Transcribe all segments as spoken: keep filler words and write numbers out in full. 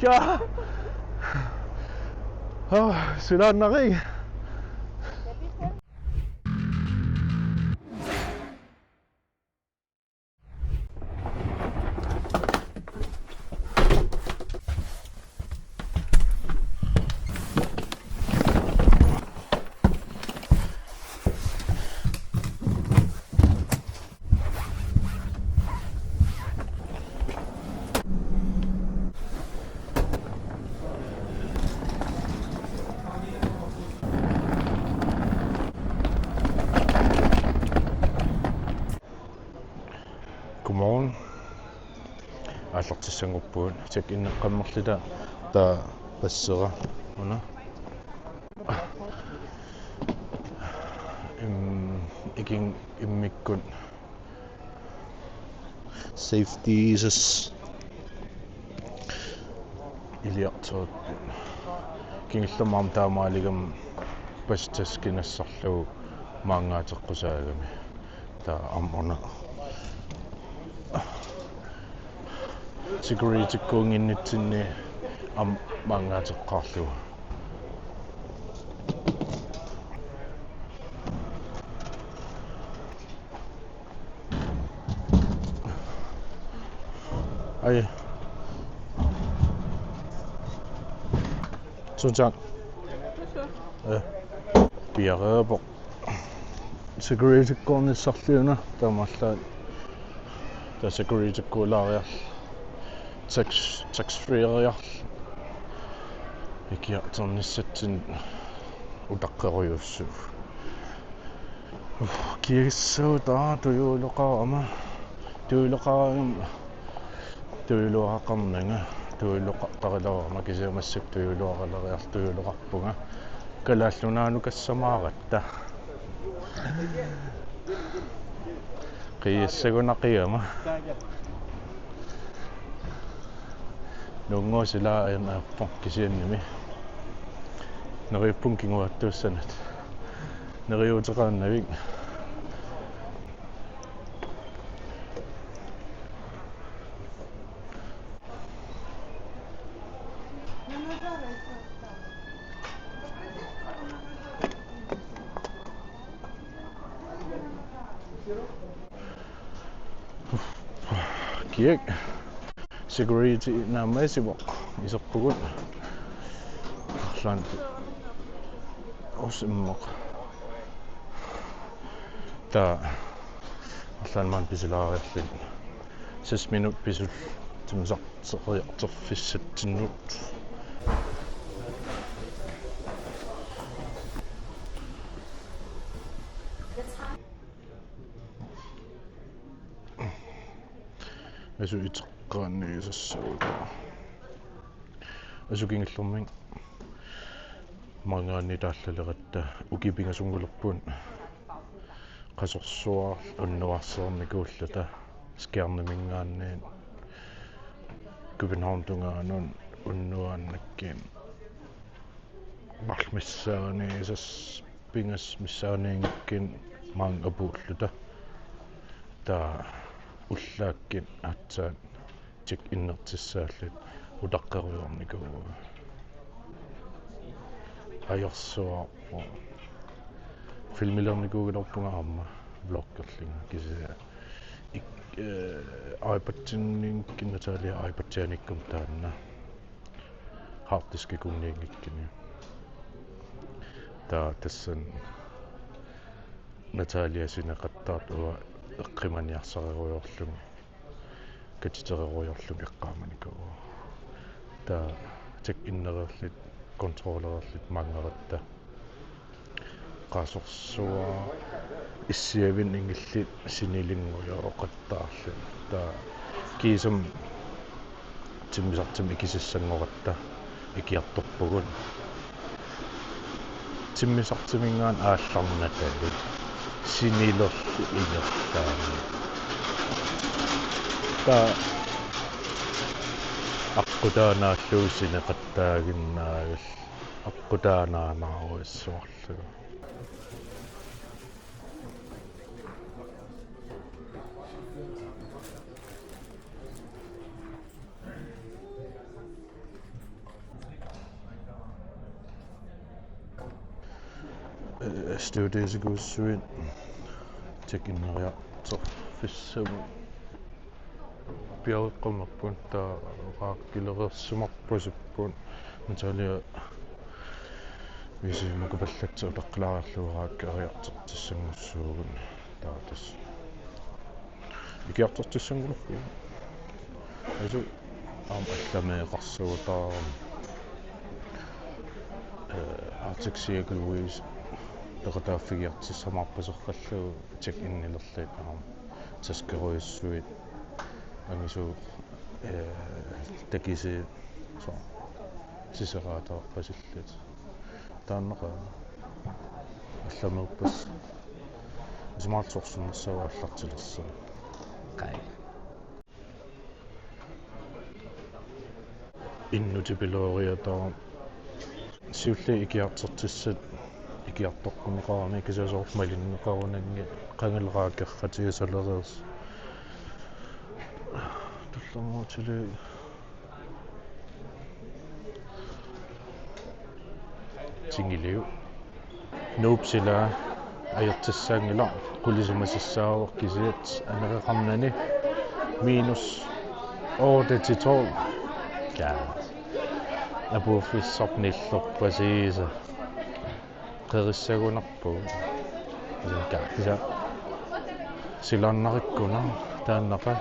Ja. Oh, silaannarigit. Godmorgen. Aallartissanngorpugut, check-ineqqammerluta taava passera una. Im-, ikin immikkut. Safety is iliartorput. Kingullermik aamma taamaaligama pasitaskit nassarlugu maangaateqqusaagami. Taava aamma una security-kkuunnginnitsinni aamma maangaateqqaarlugu. Ai. Tusind tak. Ja. Piareerpoq. Security-kkuunissarli una taamaallaat. Taava security-kkuulaariarlugu. Tax, tax free-riarlugu. Ikiartornissatsinnut utaqqerujussuuvoq. Uff, kiagissagut taava tujuuloqarama. Tujuuloqarama. Tujuuluaqarnanga. Tujuuloqartarilaarama kisianni massakkut tujuuluaqaleriarlugu tujuuloqarpunga. Kalaallit Nunaannukassamaaratta. Qiiassaguna qiama. Nuunngooq sila aajuna aappoq kisiannimi. Neriuppunga kinguaattuussanut. Neriuuteqaannavik. Kiak. Security naammassivoq iserpugut. Arlaannik. Usimmoq. Taava arlaannik maani pisulaariarluni. Seks minut pisullu timmisarteriartorfissatsinnut. Asu iteqqaanniisassaaq. Asu kingullermik maanngaanniit taallaleratta ukiut pingasunngulerput qasorsuaq unnuarsereernikuulluta Skjerniminngaanniit København tungaanut unnuaannakkut marluk missaaniisassat pingasut missaaniinngikkunik maanga apuulluta. Taava ullaakkut aatsaat check-inertissaalluta utaqqerujoornikuuvugut. Ajorsuarpoq. Filmilernikuugaluarpunga aamma vloggerlunga kisianni ik-, eh, iPad-inik Natalia iPad-ianikkuma taanna. Harddiskikuunniinngikkuni. Taava tassani Natalia sineqattaartoq uanga eqqumaniarsarerujoorlunga, katitererujoorlunga eqqaamanikuuara. Taava check-inereerluta, kontrollereerluta maanngaratta. Qasorsuaq issiavinni ingilli sinilinngujoqattaarluni. Taava kiisami timmisartumik ikisissanngoratta ikiartorpugut. Timmisartuminngaanniit aallarnatalu sinilerlugu ingerlaannaq. Taava aqqutaanaallugu sineqattaaginnaagallu aqqutaanaanaarujussuarlugu. Stewardessekuussuit check-inneriartorfissamut piareeqqammerput, taava raakkilereersimarpasippoq. Natalia Visi makupallatsi utaqqilaariarlugu raakkeriartortissanngussuugut. Taava tassa ikiartortissanngulerpugut. Asu aamma allameeqarsuutaarami. Eh, Arctic Circle Race peqataaffigiartissamaarpaserpallu check-innilerluta aamma taskerujussuit angisuut, eh, takisiit soorlu tiseraataarpasillutik. Taannaqa allameerpassuit. Isumaqarpunga sorsunnersuaq aallartilersoq. Qaa. Innutit pilooriataat siulliit ikiartortissat ikiartoqqunneqarami, kisianni soorlu malinneqarunanngilaq, qangali raakkeratigisalereersut. Tullermuutili tingiliuk. Nuup sila ajortissaanngilaq, qulisimasassaavoq kisianni anaqaqarnani minus otte til tolv. Ja. Apuuffissaq nillerpasiisa. Qerissagunarpugut. Kisa silaannarikkuna taannaqa.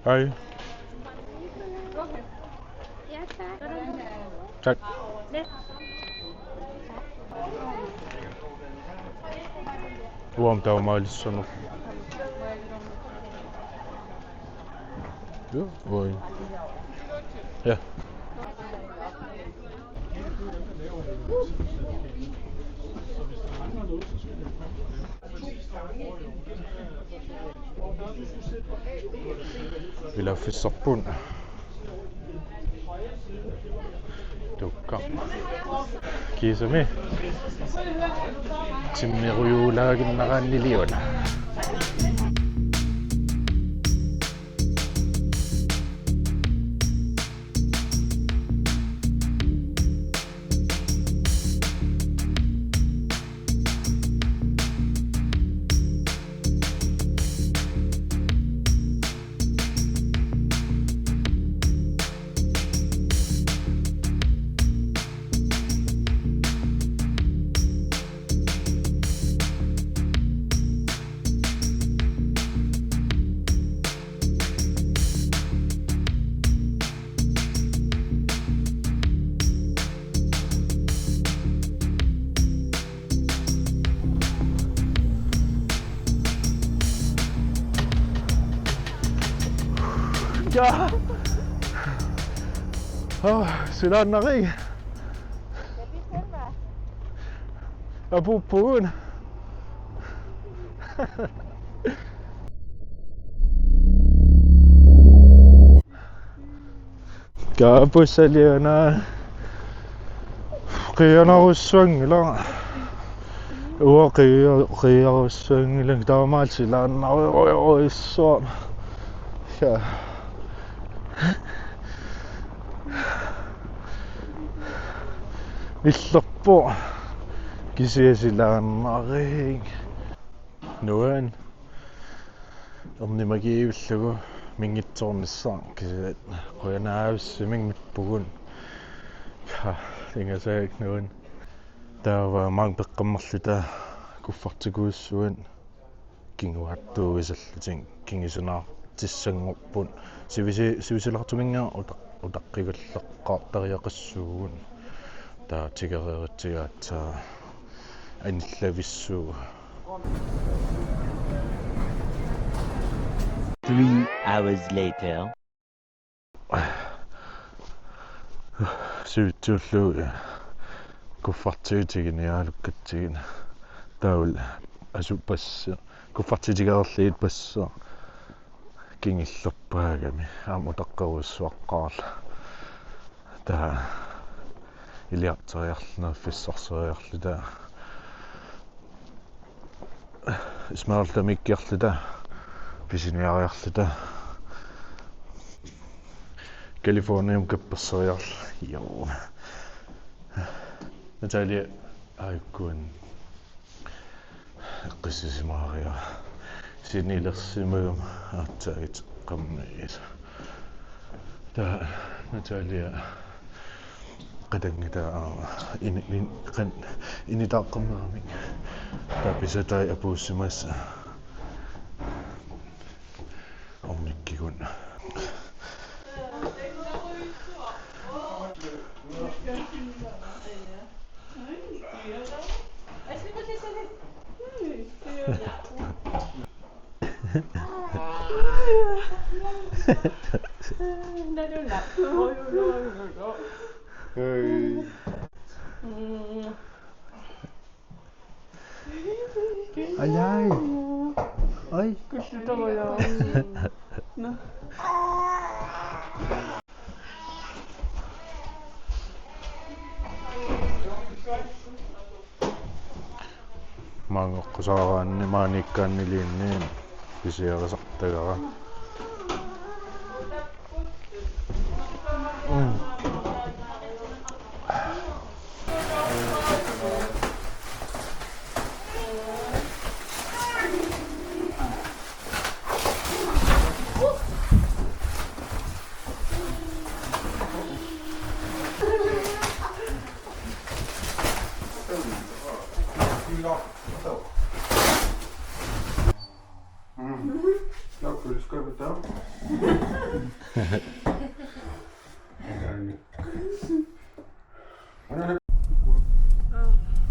Hej. Tak. Uanga taamaalissannut. Ja, oi. Ja. Ilaaffissarput. Tukka. Kiisami. Timmerujuulaaginnaraanniliuna. Ja. Oh, silaannarigik. Apuuppugut. Kapussaliana qiianarussuanngilaq. Uanga qia-, qiiarussuanngilanga, taamaal silaannarujorujussuaq. Ja. Nillerpoq. Kisianni silaannarigik. Nuan. Ernimagiivillugu minngitsoornissaq, kisianni qujanaavissimik mippugut. Ja, ingasaak nuan. Taava maanga peqqammerluta kuffertikuussuit kinguaattuuisallutik kingusinaartissanngorput. Sivisi-, sivisuulaartuminnga uta-, utaqqigalleqqaartariaqassuugut. Taava tikereeritsigu aatsaat anillavissuugut. Three hours later. Sivitsuullugu kuffertigut tiguniarukkatsigu. Taavalu asu passi. Kuffertigut tikereerlugit passi. Kingullerpaagami aamma utaqqerujussuaqqaarluta. Taava iliarteriarluta, nerfissarseriarluta. Ismaaltamiikkiarluta, pisiniariarluta. Californiamut kapperseriarlunga. Joo. Natalia aajuku eqqissisimaariara. Sinilersimagama aatsaat qammiisa. Taava Natalia qatanngitaa aamma ini-, in-, qan-, initaaqqammeramik. Taava pisatai apuussimasut. Ornikkikun. Ajai. Oi. Maanga oqqusaaraanni maaniikkaanniliinni pisiarisartagara. Mm.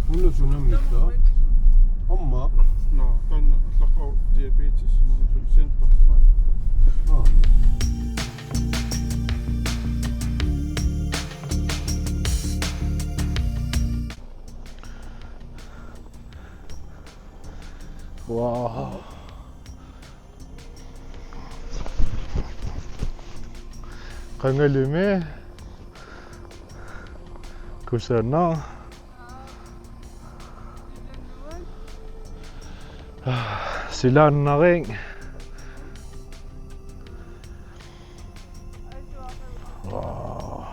Una sunamita. Amma. No, taanna allaqqavoq diabetes, una sun center. Ah. Wow. Qangalimi. Kusanaq. Silaannarami. Wow.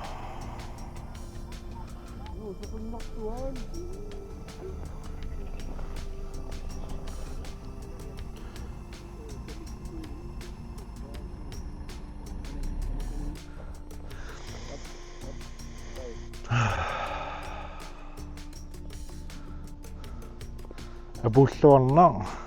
Apuulluarnaq.